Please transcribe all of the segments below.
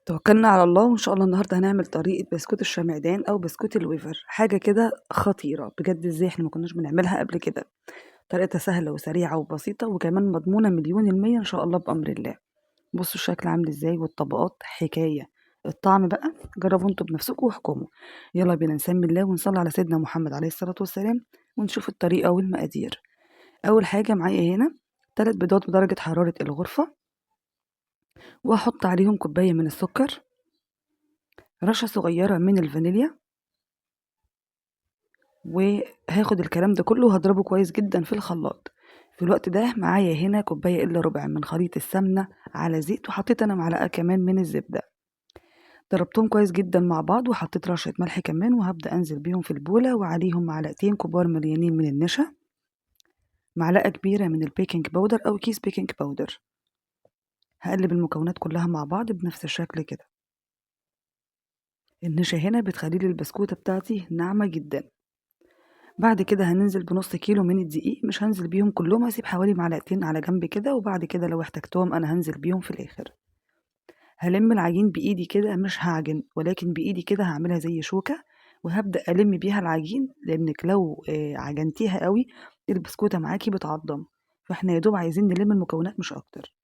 توكلنا على الله، وإن شاء الله النهارده هنعمل طريقة بسكوت الشمعدان أو بسكوت الويفر، حاجة كده خطيرة بجد. إزاي إحنا ما كناش بنعملها قبل كده؟ طريقتها سهلة وسريعة وبسيطة، وكمان مضمونة 1,000,000% إن شاء الله بأمر الله. بصوا الشكل عامل إزاي والطبقات حكاية، الطعم بقى جربوا انتوا بنفسكم واحكموا. يلا بينا نسمي الله ونصلي على سيدنا محمد عليه الصلاة والسلام ونشوف الطريقة والمقادير. أول حاجة معايا هنا 3 بيضات بدرجة حرارة الغرفة، وهحط عليهم كوباية من السكر، رشة صغيرة من الفانيليا، وهاخد الكلام ده كله وهضربه كويس جدا في الخلاط. في الوقت ده معايا هنا كوباية إلا ربع من خليط السمنة على زيت، وحطيت أنا معلقة كمان من الزبدة. ضربتهم كويس جدا مع بعض، وحطيت رشة ملح كمان، وهبدأ أنزل بيهم في البولة، وعليهم معلقتين كبار مليانين من النشا، معلقة كبيرة من ال baking powder أو كيس baking powder. هقلب المكونات كلها مع بعض بنفس الشكل كده. النشا هنا بتخلي لي البسكوتة بتاعتي ناعمة جدا. بعد كده هننزل بنص كيلو من الدقيق، مش هنزل بيهم كلهم، هسيب حوالي معلقتين على جنب كده، وبعد كده لو احتجتهم انا هنزل بيهم في الاخر. هلم العجين بايدي كده، مش هعجن، ولكن بايدي كده هعملها زي شوكة، وهبدأ ألم بيها العجين، لأنك لو عجنتيها قوي البسكوتة معاكي بتعضم، فاحنا يا دوب عايزين نلم المكونات مش أكتر.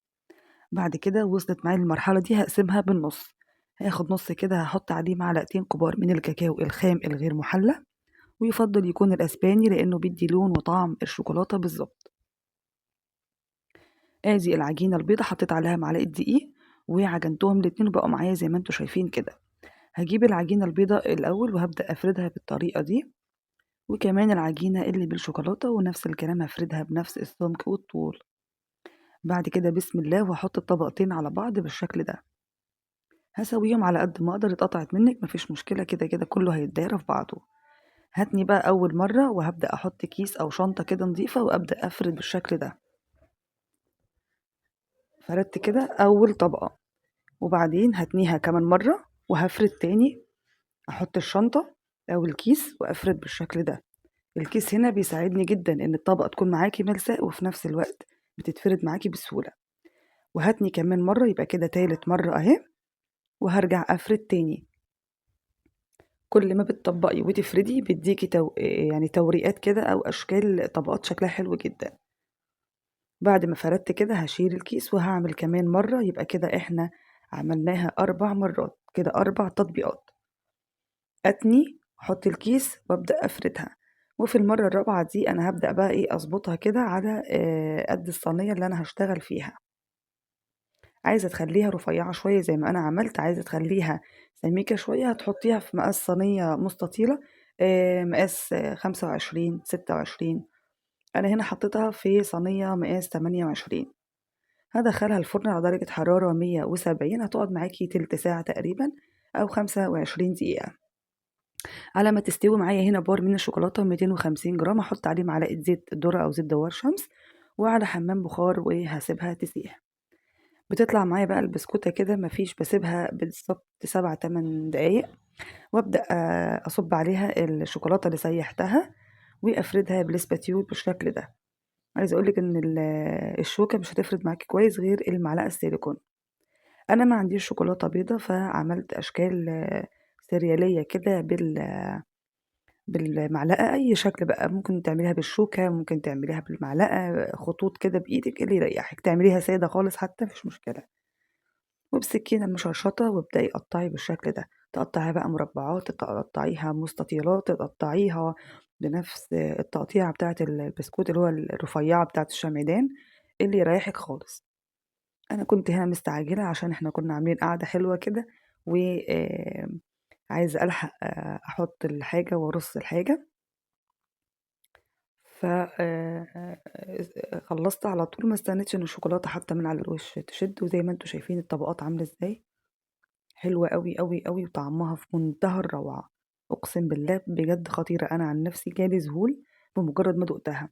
بعد كده وصلت معايا للمرحلة دي، هقسمها بالنص، هاخد نص كده هحط عليه معلقتين كبار من الكاكاو الخام الغير محلى، ويفضل يكون الأسباني لأنه بيدي لون وطعم الشوكولاتة بالظبط. ادي العجينة البيضة حطيت عليها معلقة دقيق وعجنتهم الاتنين وبقوا معايا زي ما انتوا شايفين كده. هجيب العجينة البيضة الأول وهبدأ أفردها بالطريقة دي، وكمان العجينة اللي بالشوكولاتة ونفس الكلام هفردها بنفس السمك والطول. بعد كده بسم الله وهحط الطبقتين على بعض بالشكل ده، هسويهم على قد ما اقدر. اتقطعت منك مفيش مشكلة، كده كده كله هيتداير في بعضه. هاتني بقى اول مرة وهبدأ احط كيس او شنطة كده نظيفة وابدأ افرد بالشكل ده. فردت كده اول طبقة، وبعدين هتنيها كمان مرة وهفرد تاني، احط الشنطة او الكيس وافرد بالشكل ده. الكيس هنا بيساعدني جدا ان الطبقة تكون معاكي ملساء وفي نفس الوقت بتتفرد معاكي بسهولة. وهاتني كمان مرة، يبقى كده تالت مرة اهي، وهرجع افرد تاني. كل ما بتطبقي وتفردي بيديكي توريقات كده او اشكال طبقات شكلها حلو جدا. بعد ما فردت كده هشيل الكيس وهعمل كمان مرة، يبقى كده احنا عملناها 4 مرات كده، 4 تطبيقات. اتني احط الكيس وابدأ افردها، وفي المرة الرابعة دي انا هبدأ بقى اظبطها كده على قد الصينية اللي انا هشتغل فيها. عايزة تخليها رفيعة شوية زي ما أنا عملت، عايزة تخليها سميكة شوية هتحطيها في مقاس صينية مستطيلة، مقاس 25، 26. أنا هنا حطيتها في صينية مقاس 28. هدخلها الفرن على درجة حرارة 170، هتقعد معاكي تلت ساعة تقريبا أو 25 دقيقة على ما تستوي. معايا هنا بار من الشوكولاتة 250 جرام، هحط عليه معلقة زيت ذرة أو زيت دوار شمس وعلى حمام بخار وهسيبها تسيح. بتطلع معايا بقى البسكوتة كده مفيش، بسيبها بالظبط 7-8 دقايق وابدأ أصب عليها الشوكولاتة اللي سيحتها وأفردها بالسباتيول بالشكل ده. عايزة أقولك إن الشوكة مش هتفرد معاكي كويس غير المعلقة السيليكون. أنا ما عنديش شوكولاتة بيضة فعملت أشكال سريالية كده بالمعلقة، أي شكل بقى، ممكن تعمليها بالشوكة، ممكن تعمليها بالمعلقة، خطوط كده بإيدك اللي يريحك، تعمليها سادة خالص حتى مفيش مشكلة. وبسكينة المشرشطة وابدأي قطعي بالشكل ده، تقطعيها بقى مربعات، تقطعيها مستطيلات، تقطعيها بنفس التقطيعة بتاعة البسكوت اللي هو الرفيعة بتاعة الشمعدان اللي يريحك خالص. أنا كنت هنا مستعجلة عشان احنا كنا عاملين قعدة حلوة كده، و عايزة ألحق، أحط الحاجة وأرص الحاجة، ف خلصت على طول، ما استنيتش إن الشوكولاتة حتى من على الوش تشد. وزي ما انتوا شايفين الطبقات عاملة ازاي، حلوة قوي قوي قوي، وطعمها في منتهى الروعة، أقسم بالله بجد خطيرة. أنا عن نفسي جالي ذهول بمجرد ما دقتها.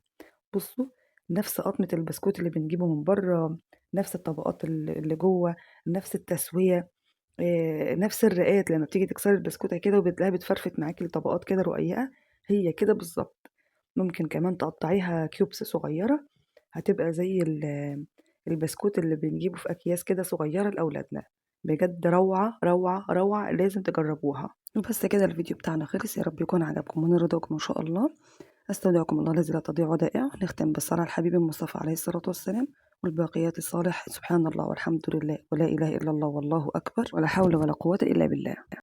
بصوا نفس قطمة البسكوت اللي بنجيبه من بره، نفس الطبقات اللي جوه، نفس التسوية، نفس الرقات لما بتيجي تكسري البسكوتة كده وبتلاقيها بتفرفت معاكي لطبقات كده رقيقة، هي كده بالظبط. ممكن كمان تقطعيها كيوبس صغيرة، هتبقى زي البسكوت اللي بنجيبه في أكياس كده صغيرة لأولادنا. بجد روعة روعة روعة، لازم تجربوها. وبس كده الفيديو بتاعنا خلص، يا رب يكون عجبكم ونرضاكم رضاكم إن شاء الله. أستودعكم الله الذي لا تضيع ودائعه. نختم بالصلاة على الحبيب المصطفى عليه الصلاة والسلام والباقيات الصالح. سبحان الله والحمد لله ولا إله إلا الله والله أكبر ولا حول ولا قوة إلا بالله.